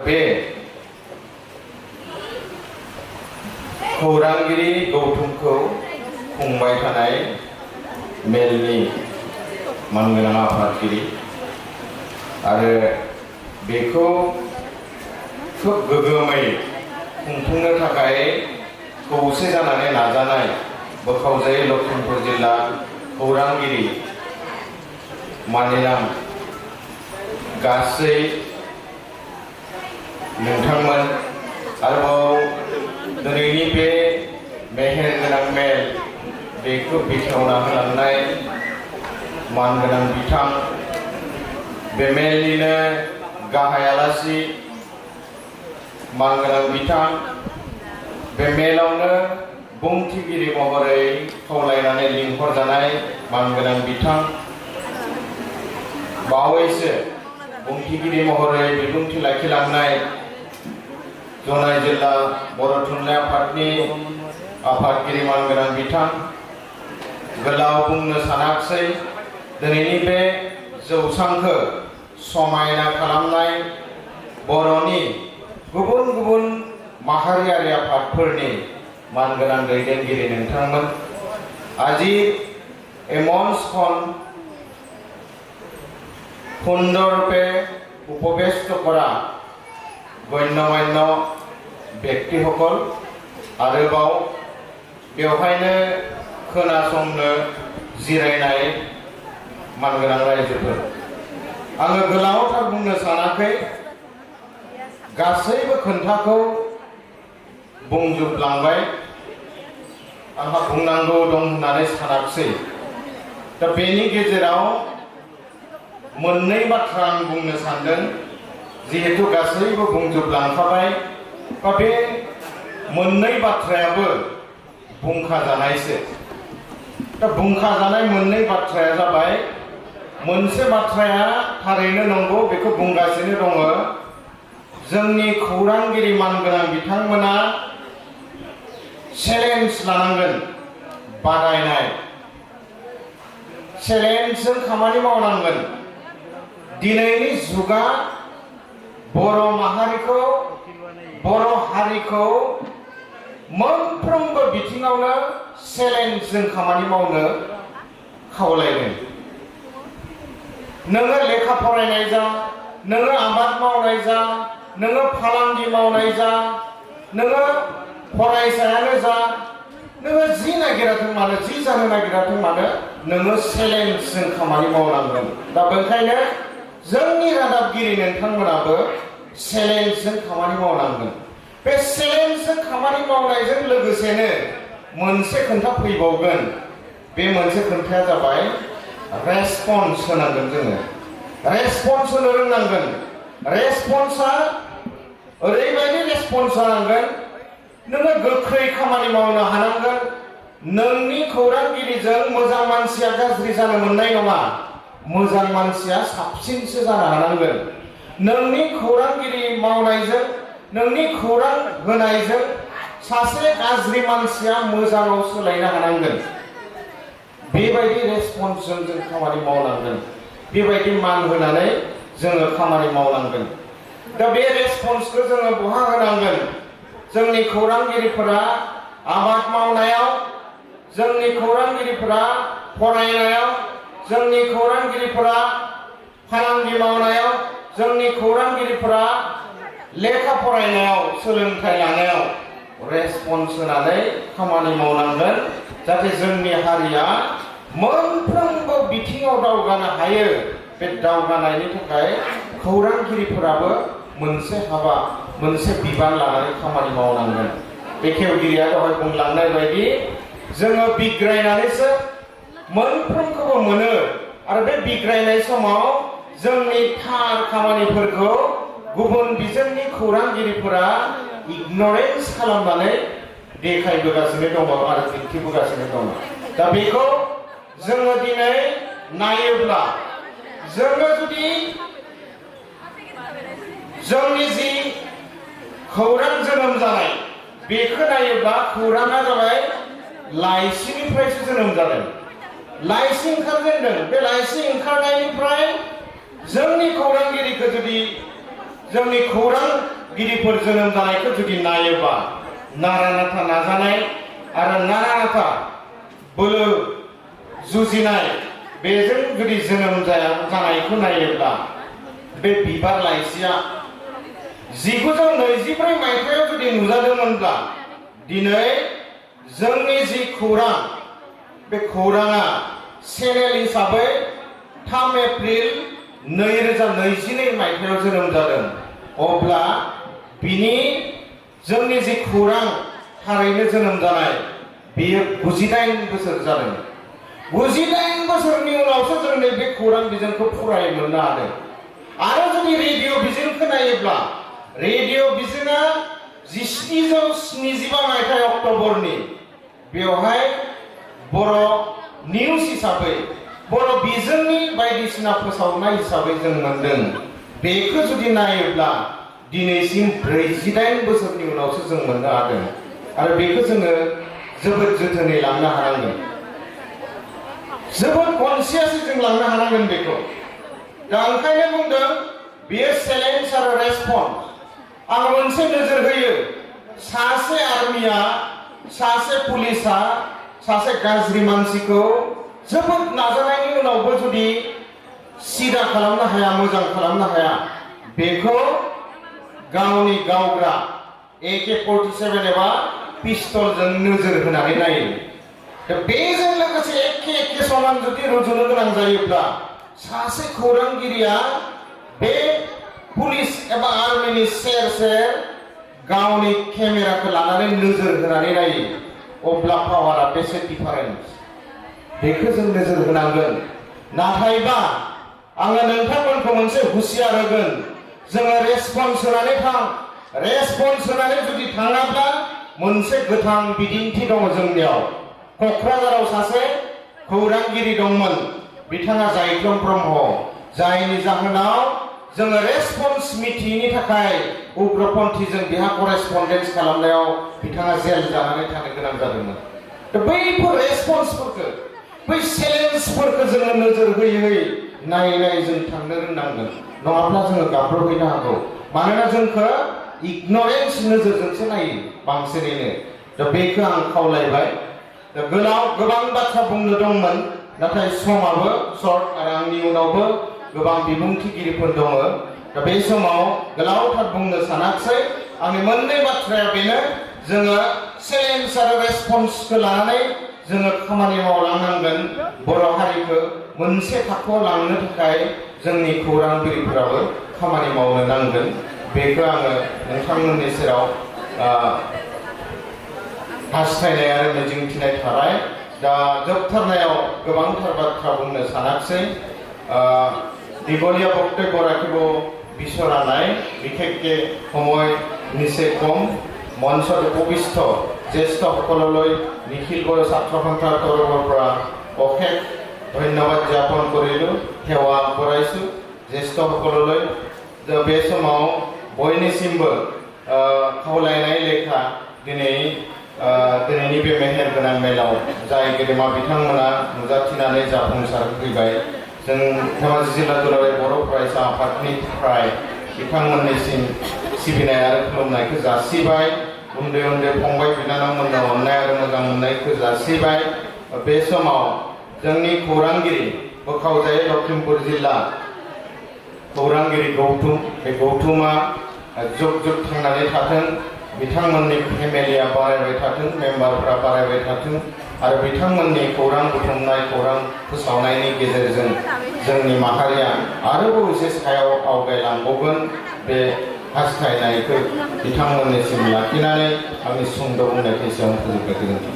बे खौरांगिरि गौथुमखौ खुंबाय थानाय मेलनि मानगोनां आफादगिरि आरो बेखौ खोब गोगोमै खुंफुंनो थाखाय खौसे जानानै नाजानाय बोखावजायै लखिमपुर जिल्ला खौरांगिरि मानिनां गासै नोंथांमोन आरोबाव दिनैनि बे मेहेरगोनां मेल बेखौ बेखेवना होलांनाय मानगोनां बिथां बे मेलनिनो गाहाय आलासि मानगोनां बिथां बे मेलावनो बुंथिगिरि महरै खावलायनानै लिंहरजानाय मानगोनां बिथां बावैसो बुंथिगिरि महरै बिबुंथि लाखिलांनाय जनाय जिल्ला बर' थुनलाइ आफादनि आफादगिरि मानगोनां बिथां गोलाव बुंनो सानाखिसै दिनैनि बे जौसांखौ समायना खालामनाय बर'नि गुबुन गुबुन माहारियारि आफादफोरनि मानगोनां दैदेनगिरि नोंथांमोन আজি এই মঞ্চখন সুন্দৰৰূপে উপবেষ্ট কৰা গণ্যমান্য ব্যক্তিসকল आरोबाव बेवहायनो खोनासंनो जिरायनाय मानगोनां रायजोफोर आङो गोलावथार बुंनो सानाखै गासैबो खोन्थाखौ बुंजोबलांबाय आंहा बुंनांगौ दं होननानै सानाखिसै दा बेनि गेजेराव मोननै बाथ्रा आं बुंनो सानदों जिहेतु गासैबो बुंजोबलांखाबाय बा बे मोननै बाथ्रायाबो बुंखाजानायसो दा बुंखाजानाय मोननै बाथ्राया जाबाय मोनसे बाथ्राया थारैनो नंगौ बेखौ बुंगासिनो दङ जोंनि खौरांगिरि मानगोनां बिथांमोना चेलेन्ज लानांगोन बादायनाय चेलेन्जजों खामानि मावनांगोन दिनैनि जुगा बर' माहारिखौ बर' हारिखौ मोनफ्रोमबो बिथिङावनो चेलेन्जजों खामानि मावनो खावलायदों नोङो लेखा फरायनाय जा नोङो आबाद मावनाय जा नोङो फालांगि मावनाय जा नोङो फरायसायानो जा नोङो जि नागिराथों मानो जि जानो नागिराथों मानो नोङो चेलेन्जजों खामानि मावनांगोन दा बेनिखायनो जोंनि रादाबगिरि नोंथांमोनाबो चेलेन्जजों खामानि मावनांगोन बे चेलेन्जजों खामानि मावनायजों लोगोसेनो मोनसे खोन्था फैबावगोन बे मोनसे खोन्थाया जाबाय रेसपन्स होनांगोन जोङो रेसपन्स होनो रोंनांगोन रेसपन्सआ ओरैबायदि रेसपन्स जानांगोन नोङो गोख्रै खामानि मावनो हानांगोन नोंनि खौरांगिरिजों मोजां मानसिया गाज्रि जानो मोननाय नङा मोजां मानसिया साबसिनसो जानो हानांगोन नोंनि खौरांगिरि मावनायजों नोंनि खौरां होनायजों सासे गाज्रि मानसिया मोजाङाव सोलायनो हानांगोन बेबायदि रेसपन्सजों जों खामानि मावनांगोन बेबायदि मान होनानै जोङो खामानि मावनांगोन दा बे रेसपन्सखौ जोङो बहा होनांगोन जोंनि खौरांगिरिफोरा आबाद मावनायाव जोंनि खौरांगिरिफोरा फरायनायाव जोंनि खौरांगिरिफोरा फालांगि मावनायाव जोंनि खौरांगिरिफोरा लेखा फरायनायाव सोलोंथाइ लानायाव रेसपन्स होनानै खामानि मावनांगोन जाहाथे जोंनि हारिया मोनफ्रोमबो बिथिङाव दावगानो हायो बे दावगानायनि थाखाय खौरांगिरिफोराबो मोनसे हाबा मोनसे बिबान लानानै खामानि मावनांगोन बेखेवगिरिया दहाय बुंलांनाय बायदि जोङो बिग्रायनानैसो मोनफ्रोमखौबो मोनो आरो बे बिग्रायनाय समाव जोंनि थार खामानिफोरखौ गुबुन बिजोंनि खौरांगिरिफोरा इगनरेन्स खालामनानै देखायबोगासिनो दङ आरो दिन्थिबोगासिनो दङ दा बेखौ जोङो दिनै नायोब्ला जोङो जुदि जोंनि जि खौरां जोनोम जानाय बेखौ नायोब्ला खौराङा जाबाय लाइसिनिफ्रायसो जोनोम जादों लाइसि ओंखारजेनदों बे लाइसि ओंखारनायनिफ्राय जोंनि खौरांगिरिखौ जुदि जोंनि खौरांगिरिफोर जोनोम जानायखौ जुदि नायोबा नारा नाथा नाजानाय आरो नारा नाथा बोलो जुजिनाय बेजों जुदि जोनोम जानायखौ नायोब्ला बे बिबार लाइसिया 1924 मायथाइयाव जुदि नुजादोंमोनब्ला दिनै जोंनि जि खौरां बे खौराङा चेनेल हिसाबै 3 एप्रिल 2022 मायथाइयाव जोनोम जादों। अब्ला बिनि जोंनि जि खौरां थारैनो जोनोम जानाय बेयो 98 बोसोर जादों। 98 बोसोरनि उनावसो जों बे खौरां बिजोंखौ फरायनो मोननो हादों। आरो जुदि रेडिअ बिजोंखौ नायोब्ला रेडिअ बिजोङा 1775 मायथाइ अक्ट'बरनि बेवहाय बर' निउज हिसाबै बर' बिजोंनि बायदिसिना फोसावनाय हिसाबै जों मोनदों। बेखौ जुदि नायोब्ला दिनैसिम 48 बोसोरनि उनावसो जों मोननो हादों। आरो बेखौ जोङो जोबोद जोथोनै लांनो हानांगोन, जोबोद कनसियासै जों लांनो हानांगोन बेखौ। दा ओंखायनो बुंदों बेयो चेलेन्ज आरो रेसपन्स। आं मोनसे नोजोर होयो, सासे आर्मिया सासे पुलिसा सासे गाज्रि मानसिखौ जोबोद नाजानायनि उनावबो जुदि सिदा खालामनो हाया, मोजां खालामनो हाया, बेखौ गावनि गावग्रा AK-47 एबा पिस्तलजों नोजोर होनानै नायो। दा बेजों लोगोसे एखे समान जुदि रुजुनो गोनां जायोब्ला सासे खौरांगिरिया बे पुलिस एबा आर्मिनि सेर सेर गावनि केमेराखौ लानानै नोजोर होनानै नायो, अब्ला पावारा बेसे डिफारेन्स बेखौ जों नोजोर होनांगोन। नाथायबा आङो नोंथांमोनखौ मोनसे हुसियार होगोन, जोङो रेसपन्स होनानै थां। रेसपन्स होनानै जुदि थाङाब्ला मोनसे गोथां बिदिन्थि दङ जोंनियाव। क'क्राझाराव सासे खौरांगिरि दंमोन, बिथाङा जायख्लं ब्रह्म, जायनि जाहोनाव जोङो रेसपन्स मिथियैनि थाखाय उग्रपन्थीजों बिहा करेसपन्डेन्स खालामनायाव बिथाङा जेल जानानै थानो गोनां जादोंमोन। दा बैफोर रेसपन्सफोरखौ, बै चेलेन्जफोरखौ जोङो नोजोर होयै नायै नायै जों थांनो रोंनांगोन, नङाब्ला जोङो गाब्रबहैनो हागौ। मानोना जोंखौ इगनरेन्स नोजोरजोंसो नायो बांसिनैनो। दा बेखौ आं खावलायबाय। दा गोबां बाथ्रा बुंनो दंमोन, नाथाय समाबो सर्ट आरो आंनि उनावबो गोबां बिबुंथिगिरिफोर दङ। दा बे समाव गोलावथार बुंनो सानाखिसै। आंनि मोननै बाथ्राया बेनो, जोङो चेलेन्ज आरो रेसपन्सखौ लानानै जोङो खामानि मावलांनांगोन। बर' हारिखौ मोनसे थाखोआव लांनो थाखाय जोंनि खौरांगिरिफोराबो खामानि मावनो नांगोन। बेखौ आङो नोंथांमोननि सेराव हास्थायनाय आरो मिजिंथिनाय थाबाय। दा जोबथारनायाव गोबांथार बाथ्रा बुंनो सानाखिसै। दীঘলীয়া বক্তব্য ৰাখিব বিচৰা নাই, বিশেষকৈ সময় নিচেই কম। মঞ্চত উপবিষ্ট জ্যেষ্ঠসকললৈ নিখিল বড়ো ছাত্ৰ সন্থাৰ তৰফৰ পৰা অশেষ ধন্যবাদ জ্ঞাপন কৰিলোঁ, সেৱা আগবঢ়াইছোঁ জ্যেষ্ঠসকললৈ। बे समाव बयनिसिमबो खावलायनाय लेखा दिनैनि बे मेहेरगोनां मेलाव जाय गेदेमा बिथांमोना नुजाथिनानै जाफुंसार फैबाय, जों धेमाजि जिल्ला दुलाराय बर' फरायसा आफादनिफ्राय बिथांमोननिसिम सिबिनाय आरो खुलुमनायखौ जासिबाय। उन्दै उन्दै फंबाय बिनानावमोननो अननाय आरो मोजां मोननायखौ जासिबाय। बे समाव जोंनि खौरांगिरि बोखावजायै लखिमपुर जिल्ला खौरांगिरि गौतुम, बे गौतुमा जुग जुग थांनानै थाथों, बिथांमोननि फेमिलिया बारायबाय थाथों, मेम्बारफोरा बारायबाय थाथों आरो बिथांमोननि खौरां बुथुमनाय, खौरां फोसावनायनि गेजेरजों जोंनि माहारिया आरोबाव एसे सायाव आवगायलांबावगोन। बे हास्थायनायखौ बिथांमोननिसिम लाखिनानै आंनि सुंद' बुंनायखौ एसेयावनो फोजोबबाय। गोजोन्थों।